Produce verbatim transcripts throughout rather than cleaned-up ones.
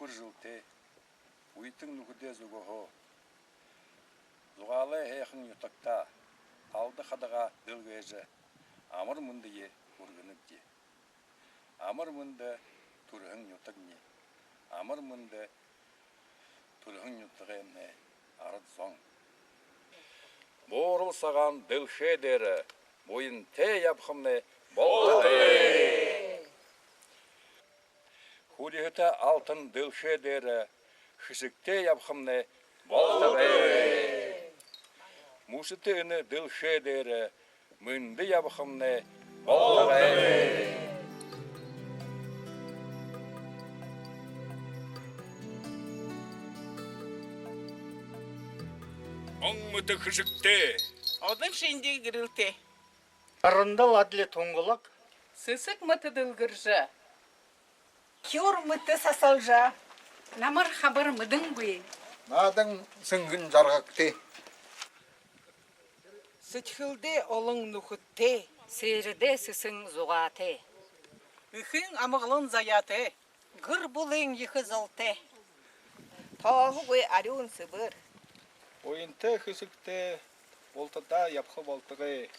Үбэр жэлтэй, үетэн нүхэдөө зүгһөө, Зугаалай һайхан нютагтаа алда хадагаа дэлгээжэ, амар мэндые хүргэнэбди. Амар мэндэ, түрэһэн нютагни! Амар мэндэ, түрэһэн нютагаймнай арад зон! Буурал сагаан дэлхэй дээрэ буянтай ябахамнай болтогой! Хүлеэһэтэ алтан дэлхэй дээрэ хэшэгтэй ябахамнай болтогой! Мүшэтэ энэ дэлхэй дээрэ мэндэ ябахамнай болтогой! Он мэтэ хэшэгтэй, одон шэнги гэрэлтэй, арандал адли тунгалаг, сэсэг мэтэ дэлгэржэ, хюур мэтэ сасалжа, намар хабар мэдэнгүй, наадан сэнгэн жаргагты, сэдьхэлдээ олон нүхэдтэй, сээрэдээ сэсэн зугаатай, эхын амгалан заяатай, гэр бүлын ехэ золтой, тооһогүй арюун сэбэр, буянтай хэшэгтэй бултадаа ябаха болтогой!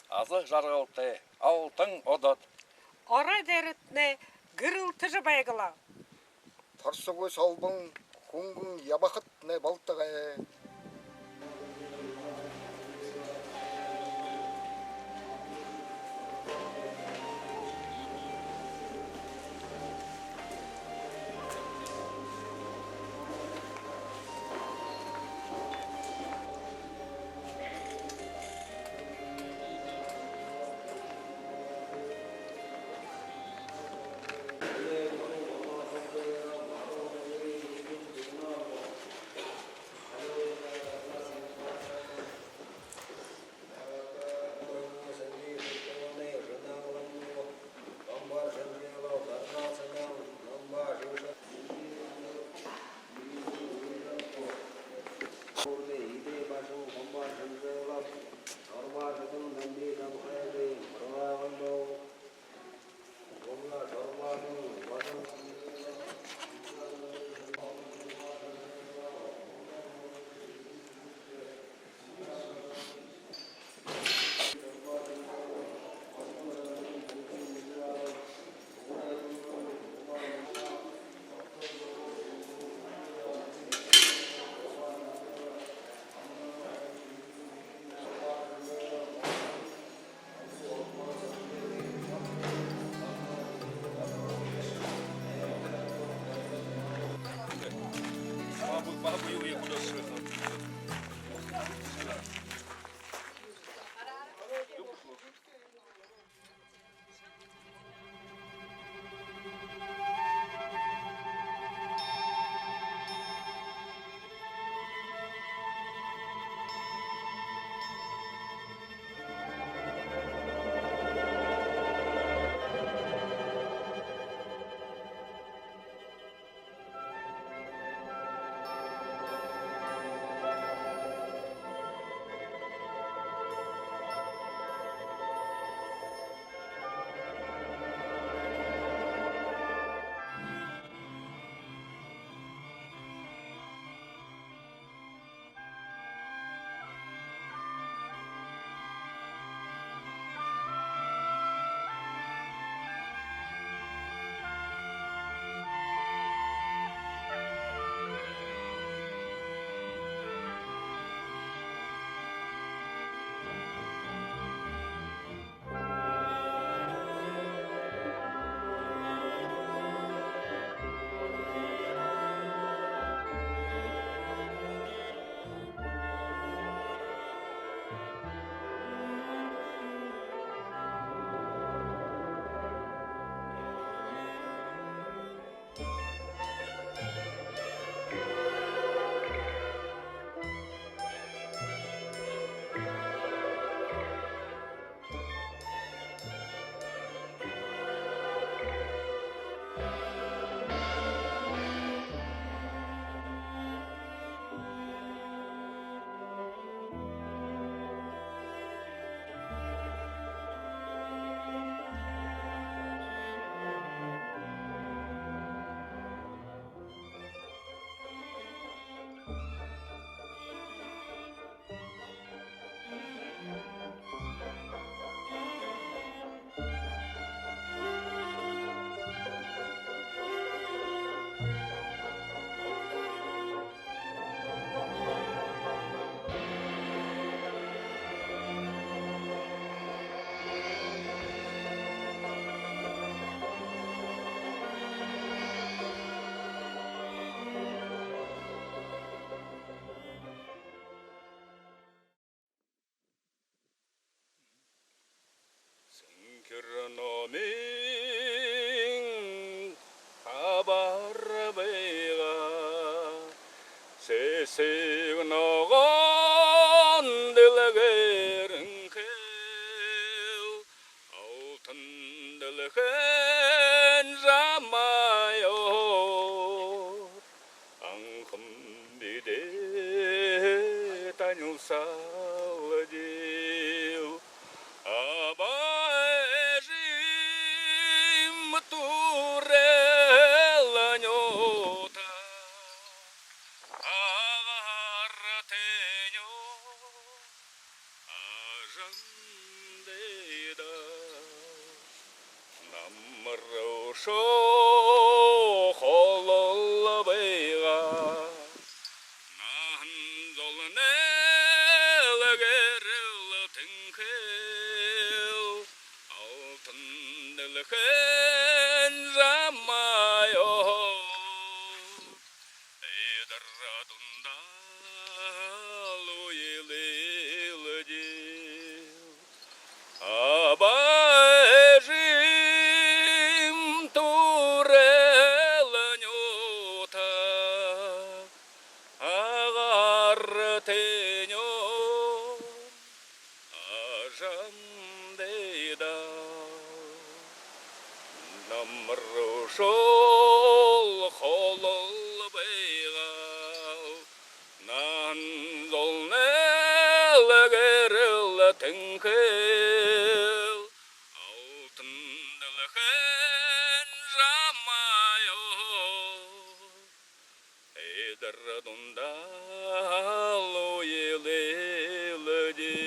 Аза жаргалтай алтан одод орой дайрантнай гэрэлтэжэ байг лэ, торсогүй солбон хүнгэн ябахатнай болтогой! байгаа. Сэсэг ногоон дэлгэрэнхэй л алтан дэлхэйн жамаа ёһоор анхан бидэ танилсаалдил. Аба эжым түрэл нютаг, Агаартай нютаг, ажамдыда намар үшөө холо байгаа. Наһан золнай л гэрэл тэнхэл, алтан дэлхэйн жамаа ёһоор эдир дундаал үйлэлдил. Аба эжым түрэл нютаг, Агаартай нютаг, ажамдыда намар үшөө холо байгаа. Наһан золнай л гэрэл тэнхэл, алтан дэлхэйн жамаа ёһоор эдир дундаал үйлэлдил.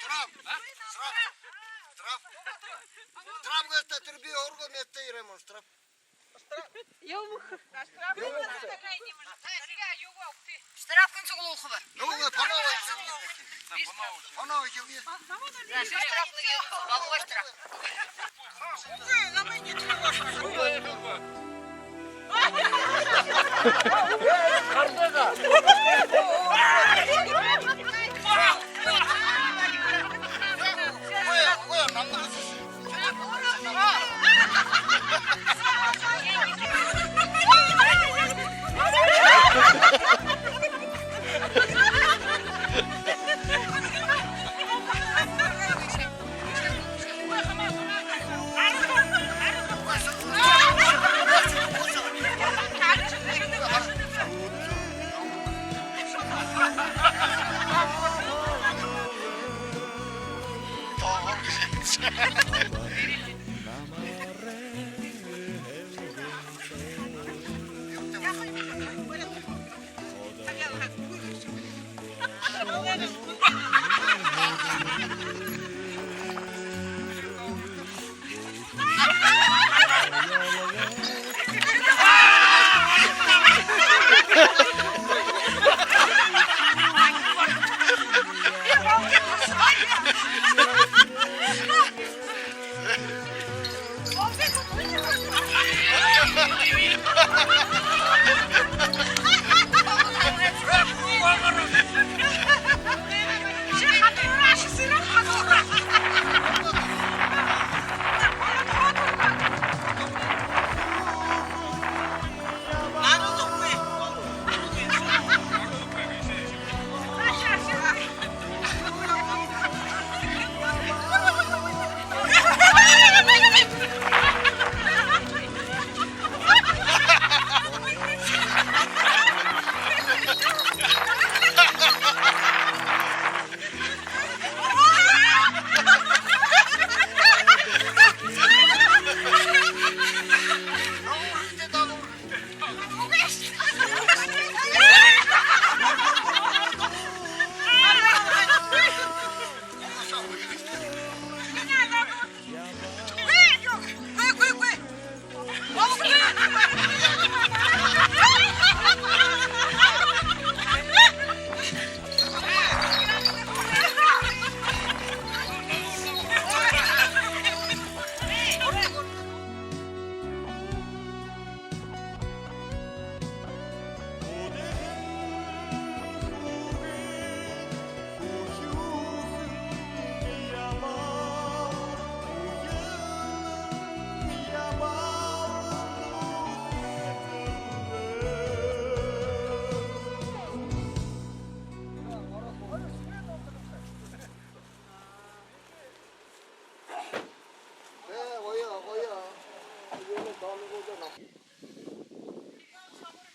Штраф, штраф, штраф. Штраф. Штраф гэжэ тэрэ би орго место ерээ мөн, штраф. Ёмх. Штрафын суглуулха бэ? Ну, вот, по новой. По новой. Штраф.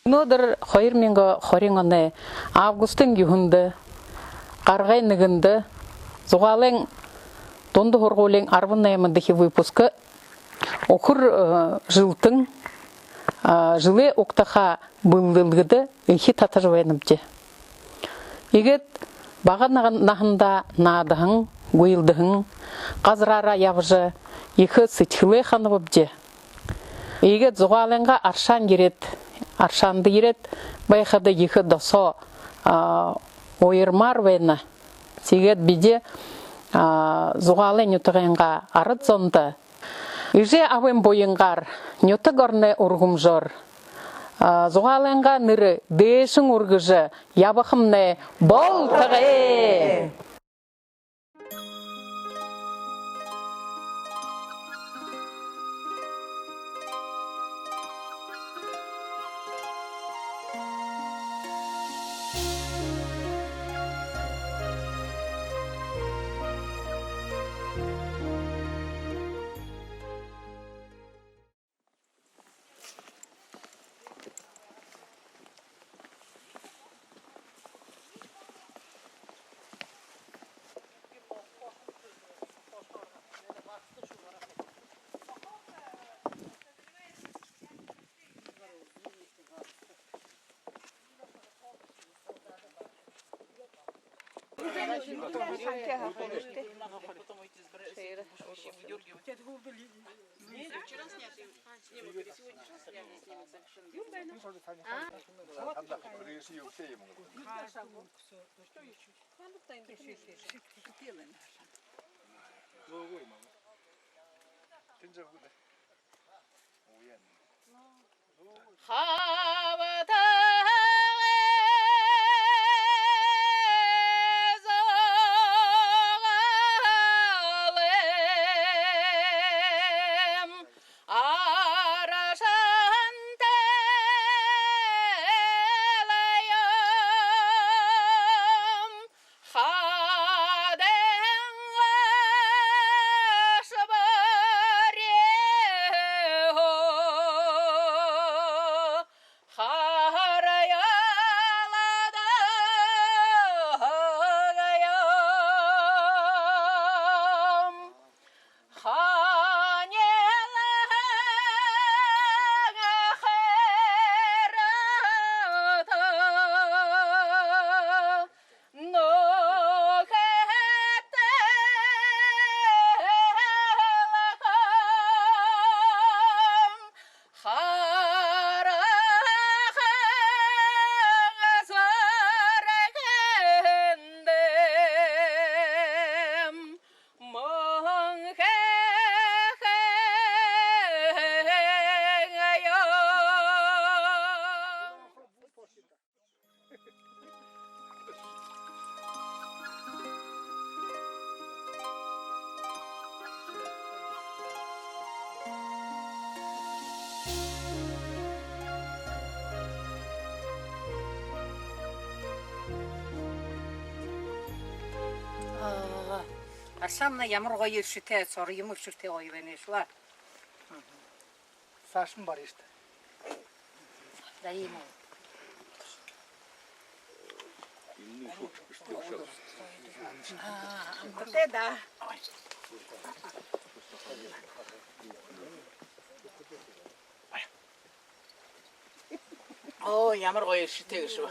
Мүнөөдэр хоёр мянга хорин оной августын юһэндэ, гаргай нэгэндэ, Зугаалайн дунда һургуулиин арбан наймадахи выпускэ үхэр, э, жэлтэн, э, жэлэй угтаха бэлдэлгэдэ эхи татажа байнабди. Иигээд бага нага-, наһандаа наадаһан, гүйлдэһэн, газараараа ябажа, ехэ сэдьхэлээ ханабабди. Иигээд Зугаалайнгаа аршаан ерээд, аршаанда ерээд байхада ехэ досоо, а, уярмаар байна. Тиигээд бидэ, а, Зугаалай нютагайнгаа арад зондо эжы абын буянгаар, нютаг ороной үргэмжөөр, а, Зугаалайнгаа нэрэ дээшэнь үргэжэ ябахамнай болтогой. Аа, аршаамнай ямар гоё эршэтэй, сорьёмнай эршэтэй гоё байна шуу. Саашань барыш даа. За, иимэ. Аа, амтатай даа. Оо, ямар гоё эршэтэй гээшэб.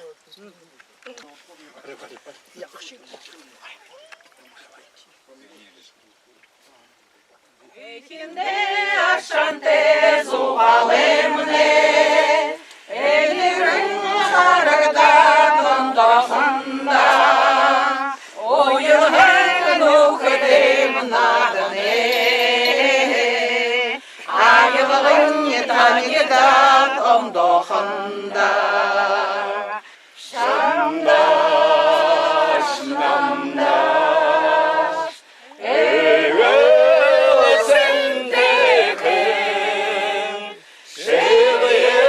Эхиндээ аршаантай Зугаалаймнай элирэн харагдаад ондоохондоо, уялһан нүхэдэйм нааданай аялгань танигдаад ондоохондоо. Шамдаш, намдаш, эгээл сэндэхэн, шэбэеэ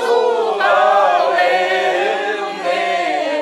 Зугаалаймнай.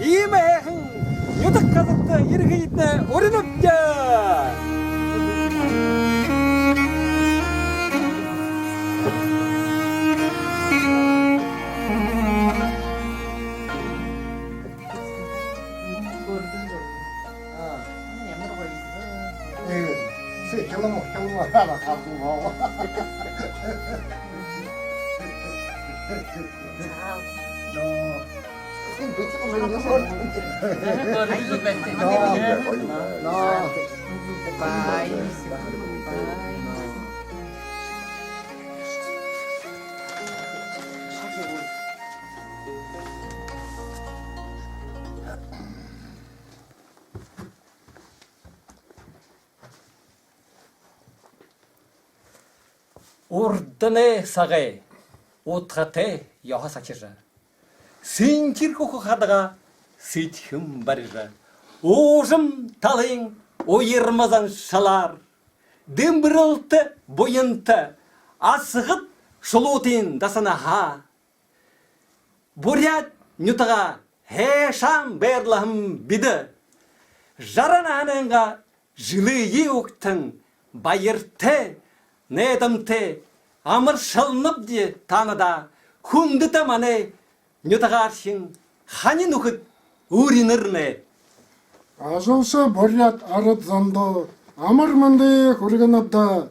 иимэ һайхан нютаг газарта ерэхыетнай уринабди. Урданай сагай удхатай ёһо сахижа, сэнхир хүхэ хадагаа сэдьхэн барижа, уужам талын уярма заншалаар дэмбэрэлтэ буянта асагад шулуутын дасанһаа буряад нютагаа һайшаан байрлаһан бидэ Жаран наһанайнгаа жэлые угтан, баяртай, найдамтай амаршалнабди таанадаа, хүндэтэ манай нютагаархин хани нүхэд, үринэрнай. Ажалша буряад арад зондо амар мэндые хүргэнэбди.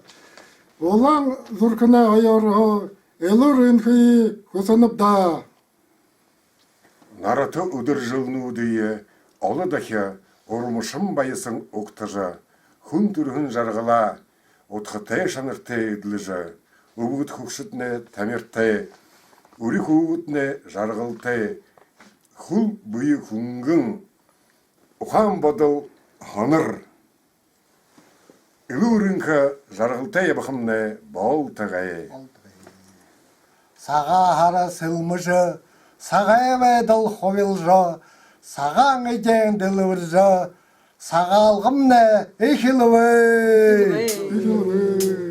Улаан зүрхэнэй оёорһоо элүүр энхые хүсэнэбди. Нарата үдэр жэлнүүдые олон дахин урмашан баясан угтажа, хүн түрэһэн жаргалаа удхатай шанартай эдлэжэ, үбгэд хүгшэднай тамиртай, үри хүүгэднай жаргалтай, хүл бэе хүнгэн, ухаан бодол һонор, элүүр энхэ жаргалтай ябахамнай болтогой. Сагаан һара сэлмэжэ, сагай байдал хубилжа, сагаан эдеэн дэлбэржэ, Сагаалгамнай эхилбэ. Эхилбэ.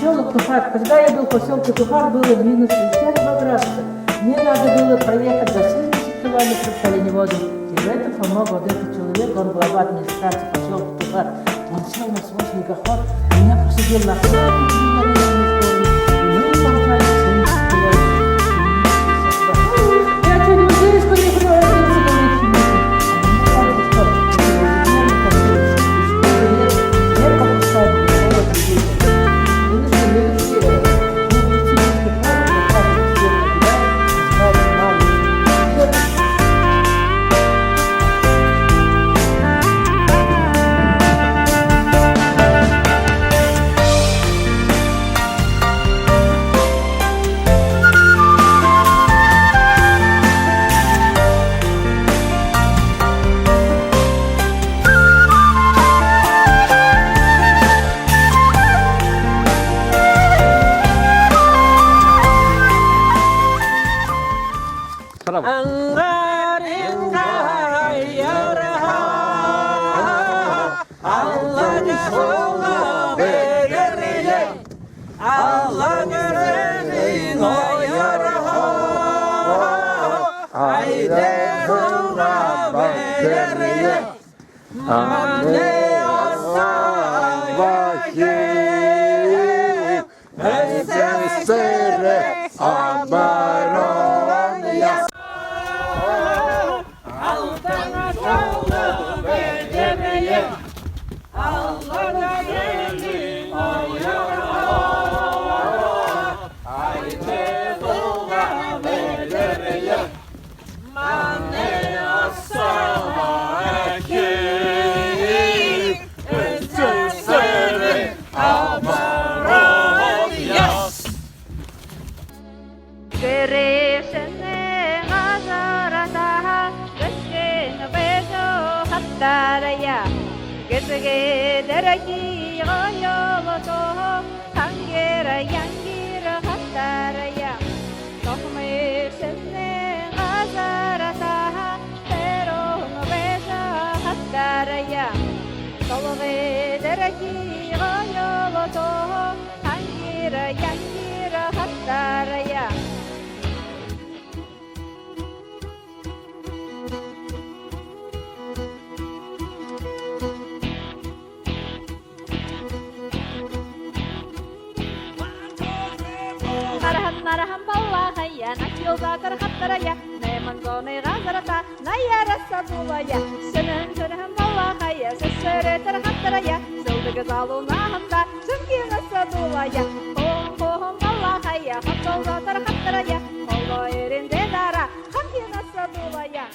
Посёлок Тухар. Когда я был в посёлке Тухар, было минус шестьдесят два градуса. Мне надо было проехать до семьдесят километров по оленеводу. И в этом помог вот этот человек, он глава администрации посёлка Тухар. Он сел на свой снегоход, меня посадил на снегоход, и мы помчались семьдесят километров. Я чуть материнскую не превратился в Михаила. Аңаарынгаа хайраа, алаг соло бэдэрье, алаг зэдын ойроо, айдын соло бэдэрье. Манай СССР-эй оборона. Манай асаа эхи, СССР-эй оборона. Гэршэнэй газарта гэсхэнь бэшэ хатарая. Гэсхэ дээрэ хии гоёлто хангир янгир хатарая. Тохомшэнэй газарта тэрэн бэшэ хатарая. Толгой дээрэ хии гоёлто хангир янгир хатарая. Гараһан нараһан баллахая, нахил заатар хатарая, найман зоной газарта наяараа садуулая. Шэнэһэн шэнэһэн баллахая, сэсээрээ тэрэ хатарая, сэлдэгэй залуу наһандаа шэнгеэн садуулая. Хооһон хооһон баллахая, хабтал заатар хатарая, холо эрэнэй дараа хамхинаа садуулая.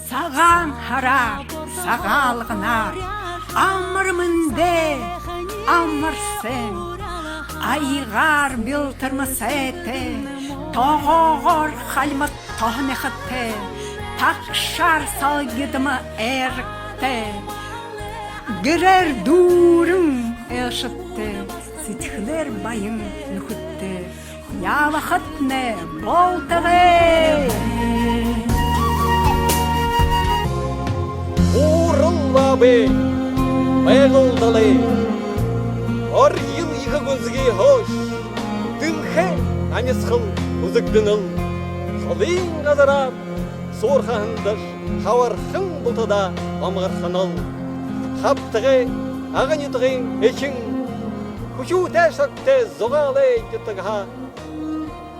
Сагаан һараар, Сагаалганаар, амар мэндэ, амар сайн, аягаар бэлтэрмэ сайтай, тогоогоор хальмаг тоһо мяхатай, тагшаар салгидма айрагтай, гэрээр дүүрэн айлшадтай, сэдьхэлээр баян нүхэдтэй. Ябахатнай болтогой. Буурал баабай, Байгал далай, орьёл ехэ гүнзэгы хойшо дэлхэйн амисхал үзэгдэнэл. Холын газараар суурхаһандаш хабархан бултадаа омогорхонол. Хабтагай Ага нютагай эхин, хүсэтэй шогтой Зугаалай нютагһаа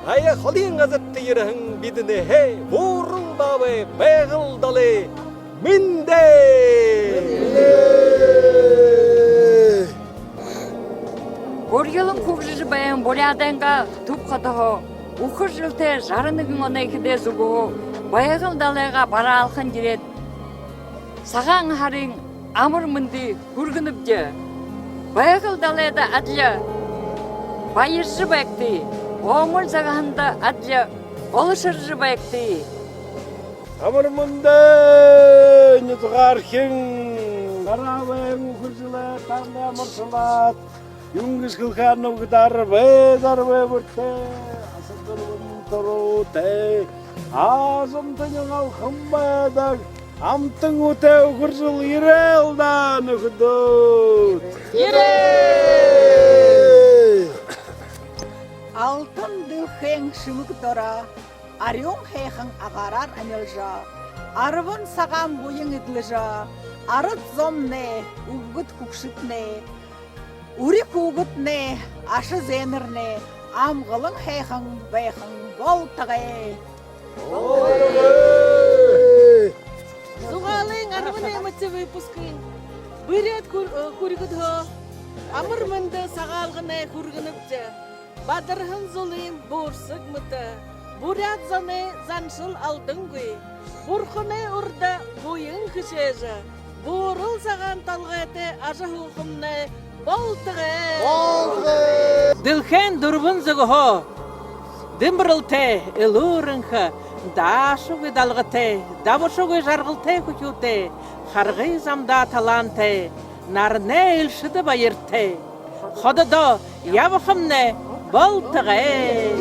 ая холын газарта ерэһэн бидэнэйхээ Буурал баабай, Байгал далай, мэндэ! Буряадайнгаа түб ходоһоо үхэр жэлтэй жаран нэгэн оной эхэдээ зүгһөө Байгал далайгаа бараалхан ерээд, Сагаан һарын амар мэндые хүргэнэбди. Байгал далайда адли баяржа байгты, онгол загаһанда адли олошоржо байгты. Амар мэндэ, нютагаархин! Гараа байна, үхэр жэлээ танда амаршалаад. Юун гэжэ хэлэхэ, нүхэдөө, арбай, арбай бүртэ, асар дүрбэн туруутай, аажам тэнюун алхам байдаг, амтан үхэртэй үхэр жэл ерэл даа, нүхэдүүд! Ерээ! Алтан дэлхэйн шэмэг доро арюун һайхан агаараар амилжа, арбан сагаан буян эдлэжэ, арад зомнай, үбгэд хүгшэднай, үри хүүгэднай аша зээнэрнай амгалан һайхан байхань болтогой. Зугаалайнь арбан наймадахи выпускын буряад хүр-, э, хүрьгэдһөө амар мэндэ, Сагаалганай хүргэнэбди. Бадарһан зулын буурсаг мэтэ, буряад зоной заншал алдангүй, бурханай урда буян хэшээжэ, буурал сагаан толгойтой ажаһуухамнай болтогой. Болтогой! Дэлхэйн дүрбэн зүгһөө дэмбэрэлтэй, элүүр энхэ, даашагүй далгатай, дабашагүй жаргалтай хүхюутэй, харгы замдаа талаантай, наранай элшэдэ баяртай, хододоо ябахамнай болтогой.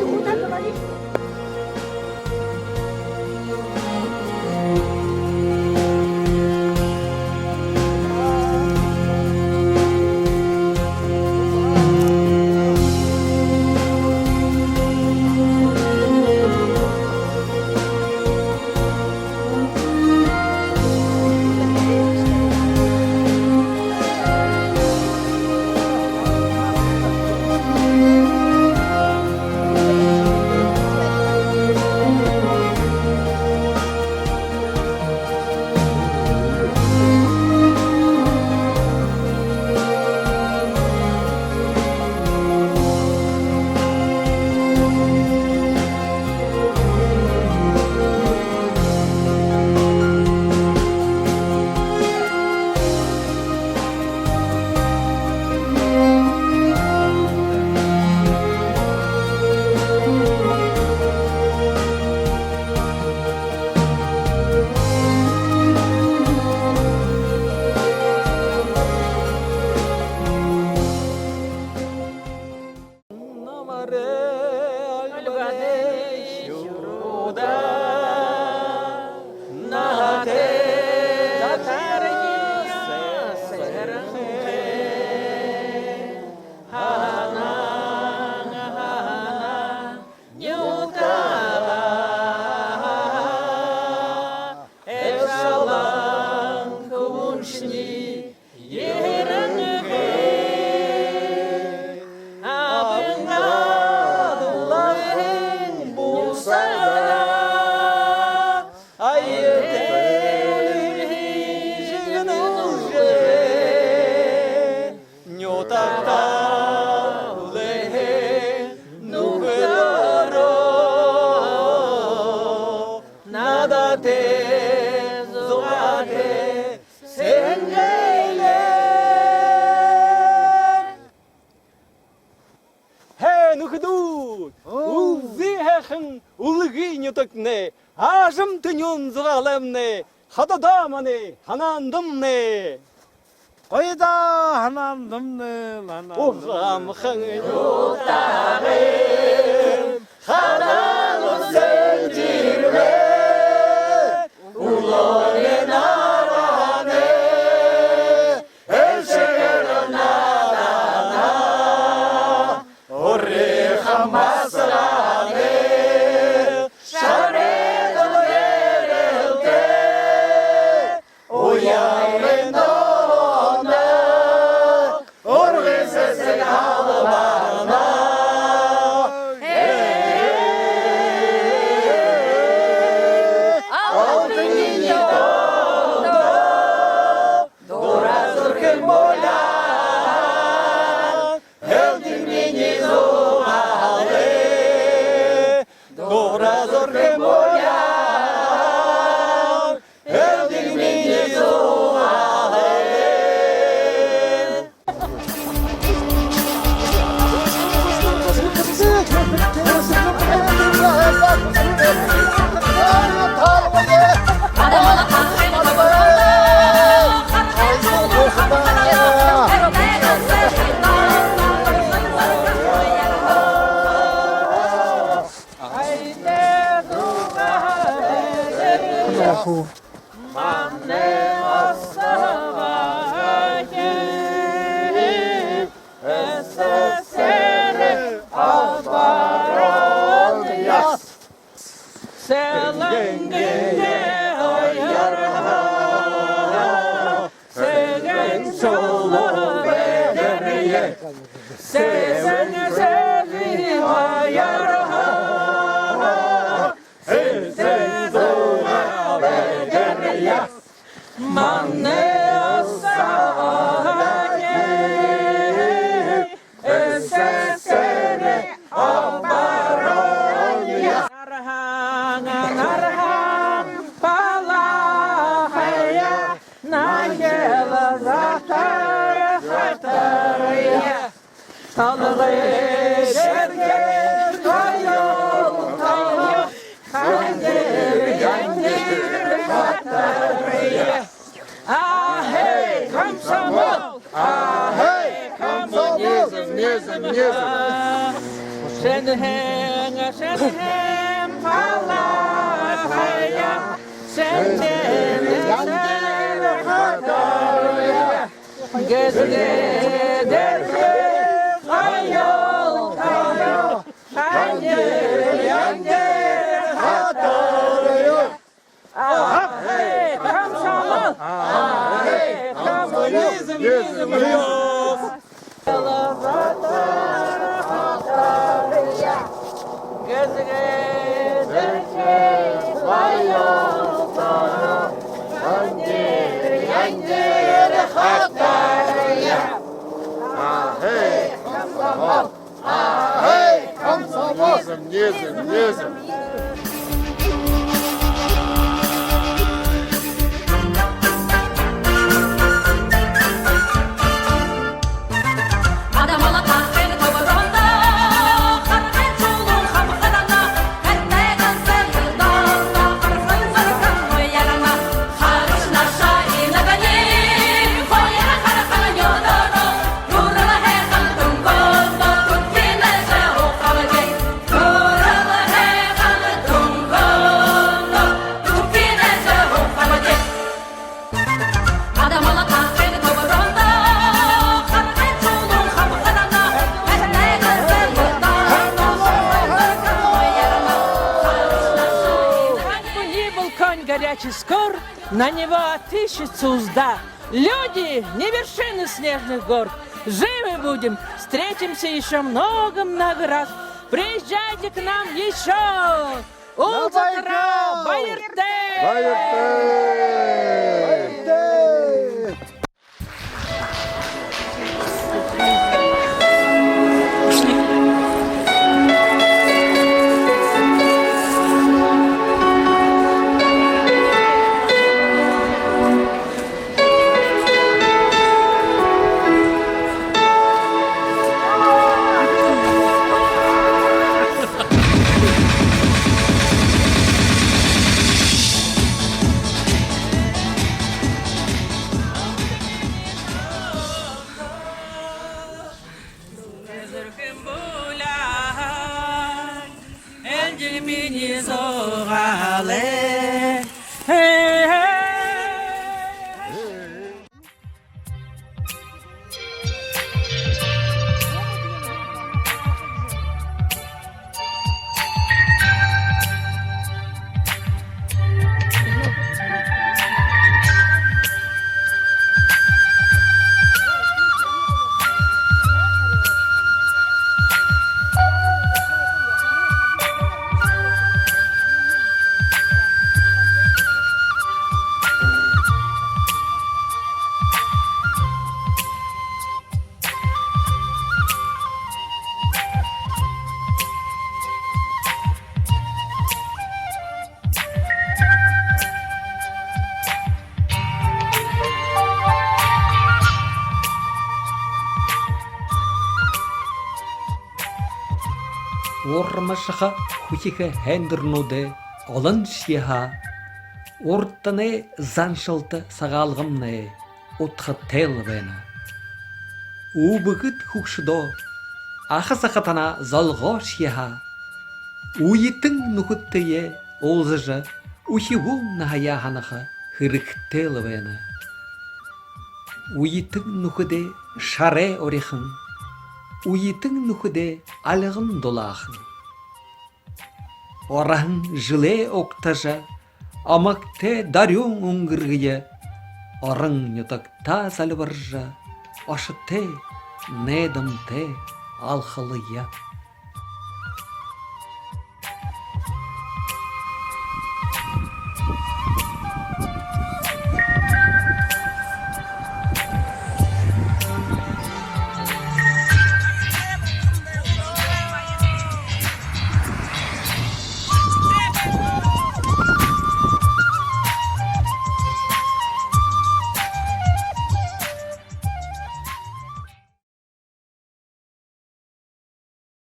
Нютагтаа үлэһэн нүхэдөөрөө наадаатай, зугаатай, сэнгээтэй. Хэ, нүхэдүүд! Үлзы һайхан Үлгы нютагнай, аажам тэнюун Зугаалаймнай, хододоо манай һанаандамнай. Гоё даа, һанаандамнай, һанаандамнай. Уһамхан нютагайм хадаан үзэн жэрбээ, үлөөнэй наранай элшэгэл наадана. Урихан басагаанай шарайдал гэрэлтэй, уянгын дондо ургы сэсэг албана. Алтан ниинэй дондо дураа зүрхэн булян, элдин минии зугаа Асагаахи СССР оборонаяа. Сэлэнгын ойрһоо Сэгэн шулуу бэдэрье, Сэсэн сэлын ойрһоо Сэсэн зугаа бэдэрье. Манай Асагаахи СССР оборонаяа. Нарһан, нарһан палахаяа, нахил затар хатараяа. Толгой шэрхэ гоёл гоёл, хангир янгир хатарая. Ахай, комсомол! Ахай, коммунизм, низм, низм! Шэнэһэн, шэнэһэн палахаяа, шэнэһэн янгир хатарая. Гэзэгэдэрхи гоёл гоёл, хангир янгир хатарая. Ахай, комсомол! Ахай, коммунизм, низм, низм! Гэзэгэдэрхи гоёл гоёл, хангир янгир хатарая. Ахай, комсомол! Ахай, комсомол! Низм, низм, низм! Какой бы ни был конь горячий, скор, на него отыщется узда. Люди не вершины снежных гор. Живы будем, встретимся ещё много-много раз. Приезжайте к нам ещё. Уулзатараа баяртай! Баяртай! Баяртай! Урмашаха хүхихэ һайндэрнүүдэй олоншье һаа, урданай заншалта Сагаалганмнай удхатай л байна. Үбгэд хүгшэдөө, аха захатанаа золгоошье һаа, үетэн нүхэдтэеэ уулзажа, үхибүүн наһаяа һанаха хэрэгтэй лэ байна. Үетэн нүхэдэй шарай урихан, үетэн нүхэдэй альган дулаахан. Ороһон жэлээ угтажа, омогтой дорюун үнгэргэе, орон нютагтаа зальбаржа, ошотой, найдамтай алхалая.